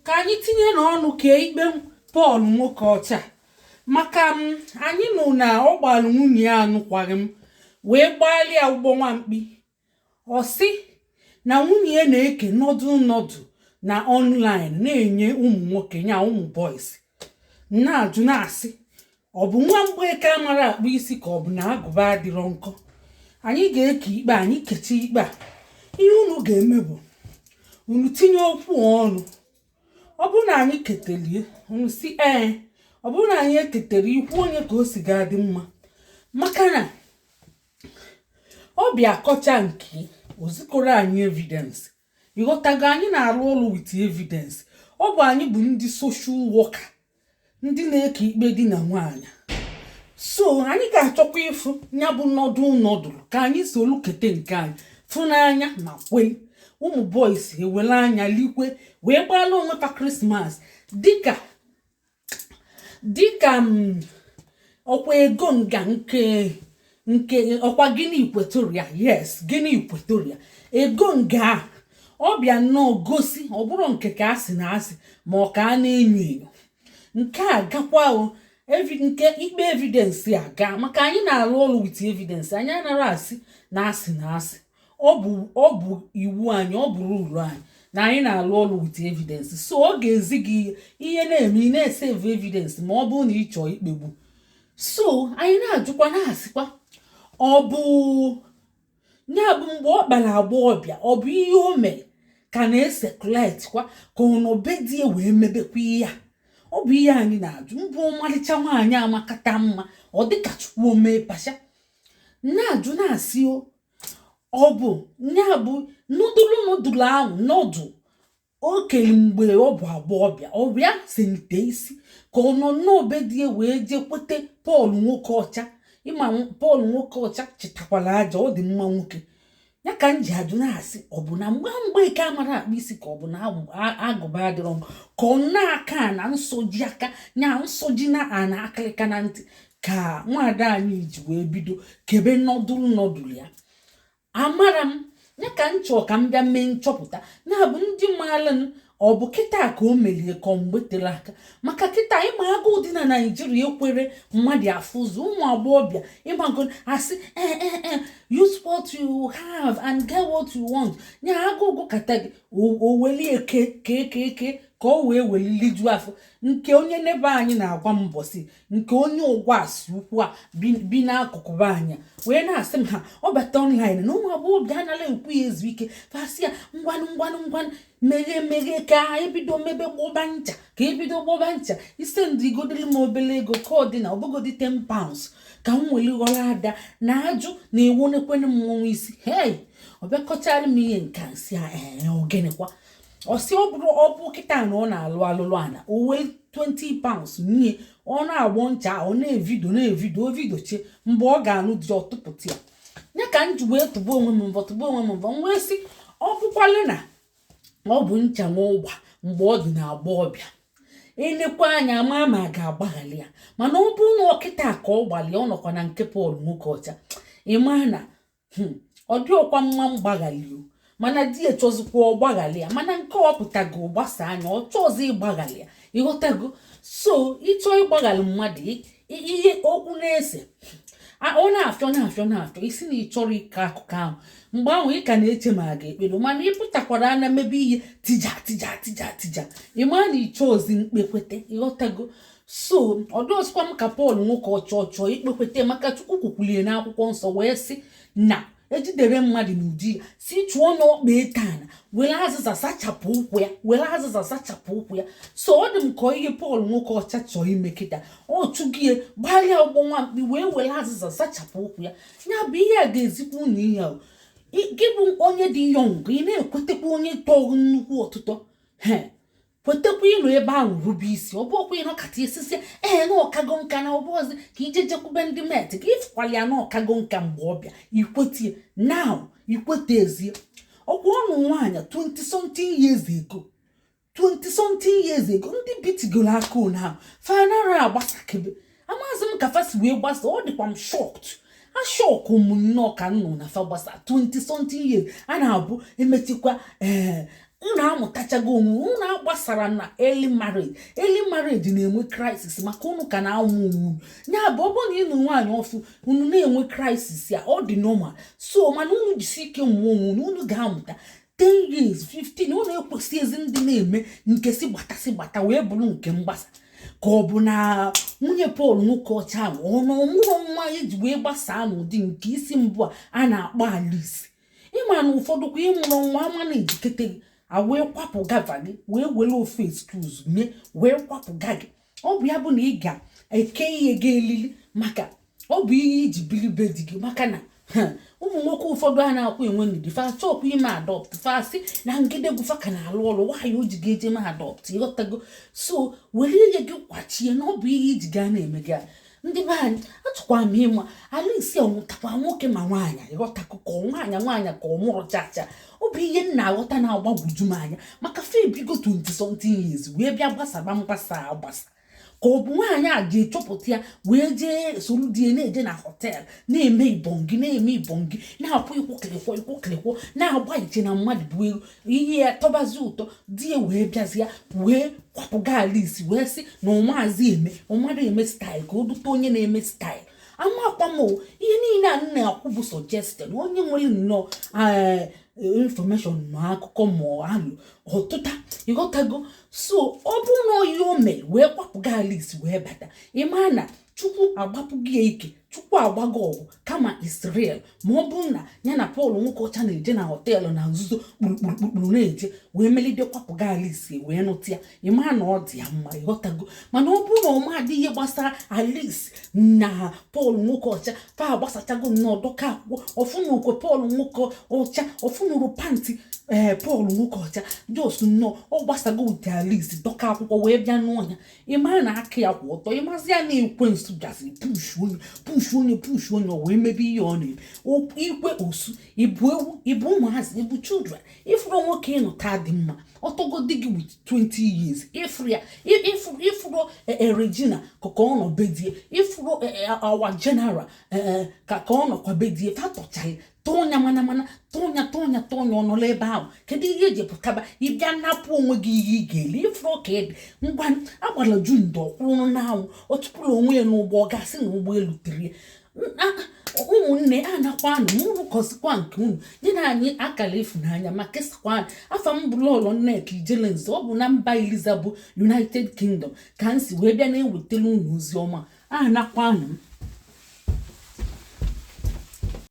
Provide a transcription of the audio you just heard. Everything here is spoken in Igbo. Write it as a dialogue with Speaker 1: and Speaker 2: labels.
Speaker 1: Ka anyị tinye n'ọnụ kee ikpe Paul nwoke ọcha, maka m anyị nụ na ọ gbara nwunye ya anụkwaghị m wee gbalịa ụgbọ nwamkpi. Ọ sị na nwunye ya na-eke nọdụ nọdụ na online na-enye ụmụ nwoke nya, ụmụ boys. Na-ajụ na-asị, ọ bụ nwa mgbeke amara akpụ isi, ka ọ bụ na agụba adịrọ nkọ? Anyị ga-eke ikpe, anyị kecha ikpe a. Ihe unu ga-eme bụ unu tinye okwu ọnụ. Ọ bụrụ na anyị ketelie, unu si ee. Ọ bụrụ na anyị eketere, ikwu onye ka o si ga-adị mma, maka na ọ bịa kọcha nke ozikọrọ anyị evidence. Ịghọtago? Anyị na-arụ ọrụ with evidence. Ọ bụ anyị bụ ndị social worker, ndị na-eke ikpe di na nwaanyị, so anyị ga-achọkwa ịfụ ya bụ nọdụ nọdụrụ ka anyị solu kete nke anyị fụ n'anya ma kwe. Ụmụ boys ewere anya likwe wee gbaala onwe fa Christmas, dịka m ọkwa ego nga nke ọkwa Guinea Equatorial. Yes, Guinea Equatorial. Ego nga a, ọ bịa nnọọ gosi ọ bụrụ nke ka asị na asị ma ọ ka a na-enyo enyo. Nke a gakwa o nke ikpe evidence aga, maka anyị na-arụ ọrụ with evidence. Anyị anaghị asị na asị na asị. Ọ bụ iwu anyị, ọ bụ rule anyị na anyị na-arụ ọrụ with evidence. So ọ ga-ezi gị ihe na-eme, ị na-esave evidence ma ọ bụrụ na ị chọọ ikpegbu. So anyị na-ajụkwa na-asịkwa, ọ bụ ya bụ mgbe ọ kpara agbọghọbịa, ọ bụ ihe o mere ka na-ecirculate kwa, ka ọ nọ be di ya wee mebekwa ihe a? Ọ bụ ihe anyị na-ajụ. Mbụ ọmalịcha nwaanyị amakata mma, ọ dịka Chukwu omee pasha. Na-ajụ na-asị, o ọ bụ ya bụ nudulu nudulu ahụ nọdụ o kere mgbe ọ bụ agbọghọbịa, ọ bụ ya senite isi, ka ọ nọ n'obe di ya wee jee kwete Paul nwoke ọcha? Ịma Paul nwoke ọcha chịtakwara aja, ọ dị mma nwoke ya. Ka m ji ajụ na-asị, ọ bụ na mgbe mgbeke amara akpa isi, ka ọ bụ na agụba adịrọ nkọ, ka ọ na-aka na nsọji aka nya nsọji na ana akịrịka na ntị, ka nwaada anyị ji wee bido kebe nọdụlụ nọdụlụ ya? Amara m ya ka m chọọ ka m bịa mee nchọpụta. Ya bụ ndị maara, ọ bụ kịta ka o melie, ka mgbe tere aka? Maka kịta, ịma agụụ dị na Naijiria ekwere mmadụ afụ ụzọ. Ụmụ agbọghọbịa, ịmago, asị ee ee ee, use what you have and get what you want. Ya agụụ gụkata gị, o welie ke ke ke ke ka o wee weliliju afọ. Nke onye nebe anyị na-agwa m mbọsị, nke onye ụgwọ asị ukwu a bi n'akụkụ be anyị, wee na-asị m ha ọ bata online na ụmụ agbọghọbịa anaghị ekwu ya ezu ike. Fasị ya, ngwanụ ngwanụ ngwanụ, meghe meghe, ka ebido mebe gbọba ncha, ka ebido gbọba ncha ise ndigodiri m obere ego ka ọ dị na ọbụgodi £10 ka m were ghọrọ ada na ajụ na ewu nekwene mmọnwụ isi. Hei, ọ bịakọchara m ihe nka nsị a. Ee, ogịnịkwa? Ọ sị ọ bụrụ ọ bụ kịta na ọ na-alụ alụlụ ana o wee £20 nye, ọ na-agbọ ncha, ọ na-evido na-evido o vidochie. Mgbe ọ ga-anụ dị, ọtụpụta ya. Ya ka m ji wee tụba onwe m mbọ, tụba onwe m mbọ. M wee sị, ọ bụkwalụ na ọ bụ ncha nwa ụgba mgbe ọ dị na agbọghọbịa, enekwa anya ama ma a ga-agbaghalị ya. Mana ọ bụrụ na ọkịta ka ọ gbalịa, ọ nọkwa na nke Paul nwoke ọcha, ịma na ọ dị ọkwa mma mgbaghalị o. Mana di ya chọzikwa ọgbaghalị ya, mana nke ọ pụtago gbasa anya, ọ chọọzị ịgbaghalị ya. Ịghọtago? So ịchọ ịgbaghalị mmadụ, ihe okwu na-ese, ọ na-afịọ na-afịọ na-afịọ isi na ị chọrọ ịkọ akụkọ ahụ. Mgbe ahụ ị ka na-eche ma a ga-ekpere, mana ị pụtakwara anya mebe ihe tija tija tija tija, ị maa na ịchọ ozi mkpekwete. Ịghọtago? So ọ dịọzikwa m ka Paul nwoke ọchọ chọọ ikpekwete, maka Chukwu kwukwulie n'akwụkwọ nsọ wee sị na ejidere mmadụ n'ụdị ya, si chụọ n'ọkpa etana, were azịza sachapụ ụkwụ ya, were azịza sachapụ ụkwụ ya. So ọ dị m ka ihe Paul nwoke ọcha chọọ ime kịta, ọ chụgie gbalịa ụgbọ nwamkpi wee were azịza sachapụ ụkwụ ya. Ya bụ ihe a ga-ezikwa unu ihe ahụ. Gị bụ onye dị young, ị na-ekwetekwa onye tọrọ nnukwu ọtụtọ he, kwetekwa ịnọ ebe ahụ rube isi. Ọ bụkwa ịnọkata isisi ee na ọkago nka na ọbụọzi ka ije jekwube ndị met ka ịfụkwala ya na ọkago nka. Mgbe ọbịa ikwetie now, ikwete ezie. Ọkwa ọnụ nwaanyị 20 something years ago, 20 something years ago, ndị bitigoro aka one ahụ fanara agbasakebe. Amaghịzị m ka fa si wee gbasa. Ọ dịkwa m shocked, a shock m nnọọ ka m nọ na fa gbasa 20 something years. A na-abụ emechikwa ee Unu amụtachago onwe unu. Agbasara na early marriage. Early marriage na-enwe crisis maka unu ka na-amụ onwe unu. Ya bụ, ọ bụrụ na ịnụ nwaanyị ọfụ, unu na-enwe crisis ya, ọ dị normal. So mana unu jisi ike mụọ onwe unu, unu ga-amụta. 10 years, 15, unu ekwesị ezi ndị na-eme nke si gbatasị gbata wee bụrụ nke mgbasa. Ka ọ bụ na nwunye Paul nwoke ọcha ahụ, ọ na ọmụrụ nwa eji wee gbasaa n'ụdị nke isi mbụ a na-akpọ Alice. Ịma na ụfọdụ kwa ịmụrụ nwa ama na-ejikete gị a, wee kwapụ gava gị, wee were ofe excuse nye wee kwapụga gị. Ọ bụ ya bụ na ị ga-eke ihe gị elili, maka ọ bụ ihe iji bili be di gị. Maka na ụmụ nwoke ụfọdụ a na-akwụ enwe ndidi, fa chọọkwa ime adopt, fa sị na ngedegwu fa ka na-alụ ọrụ nwaanyị o ji ga-eje eme adopt. Ịghọtago? So were ihe gị kwachie na ọ bụ ihe iji gaa na-eme gị. Ndị be anyị, achọkwa m ịma Alice ọmụtakwa nwoke ma nwaanyị. Ịghọtago? Ka ọ nwaanyị nwaanyị ka ọ mụrụ chacha. Ọ bụ ihe m na-aghọta na-agbagwoju m anya, maka fa ebigo 20 something years wee bịa gbasaba mgbasa agbasa. Ka ọ bụ nwaanyị a ji echọpụta ya wee jee soro di ya na-eje na hotel, na-eme ibongi, na-eme ibongi, na-akwụ ịkwụkịrịkwọ ịkwụkịrịkwọ, na-agba iche na mmadụ bụ ego ihe ya tọbazi ụtọ di ya, wee bịazịa wee kwapụga Alice, wee sị na ọmaazị eme ọmara eme style, ka o dute onye na-eme style. Amakwa m ihe niile a m na-akwụ bụ suggestion. Onye nwere nnọọ information ma akụkọ ma alụ ọtụta, ịghọtago? So ọ bụrụ na ihe o mere wee kwapụga Alice wee bata, ịma na Chukwu agbapụghị ya ike, Chukwu agbago ọgụ kama Israel. Ma ọ bụrụ na ya na Paul nwoke ọcha na-eje na hotel na nzuzo kpurukpurukpuru na-eje, wee melide kwapụga Alice wee nụta ya, ịma na ọ dị ya mma. Ịghọtago? Mana ọ bụrụ na ọ madị ihe gbasara Alice na Paul nwoke ọcha, fa agbasachago nnọọ, dọka akwụkwọ ọfụnukwe Paul nwoke ọcha, ọfụnụrụ pant. Ee, Paul nwoke ọcha just nnọọ ọ gbasago ute Alice, dọka akwụkwọ wee bịa n'ọnya, ịma na aka ya kwụ ọtọ. Ịmazi ya na ekwensu bịazi push onye, push onye, push onye, o wee mebe ihe ọ na-eme. Ikwe osu ịbụ ewu, ịbụ ụmụazị, ịbụ children. Ịfụrụ nwoke ịnụta dị mma, ọtọgodi gị with 20 years, ịfụrụ ya, ịfụrụ Regina ka ọ nọ bedie, ịfụrụ our general ka ọ nọkwa bedie, fatọchaghị tụnya mana mana tụnya tụnya tụnya, ọ nọrọ ebe ahụ. Kedu ihe eji pụtaba ịbịa napụ onwe gị ihe ị ga-eli? Ịfụrụ ka ịdị ngwa agbara ju ndo kwụrụ n'anwụ, ọ tụpụrụ onwe ya n'ụgbọ, ọ gasị na ụgbọelu tirie. Ụmụnne, a nakwa anụ ma unu kọzikwa nke unu, nye na anyị akara ịfụnanya ma kesakwa anyị. Afa m bụ Lọlọ Nneka Ijelenze. Ọ bụ na mba Eliza bụ United Kingdom ka m si wee bịa na-ewetara unu ozi ọma. A nakwa anụ m.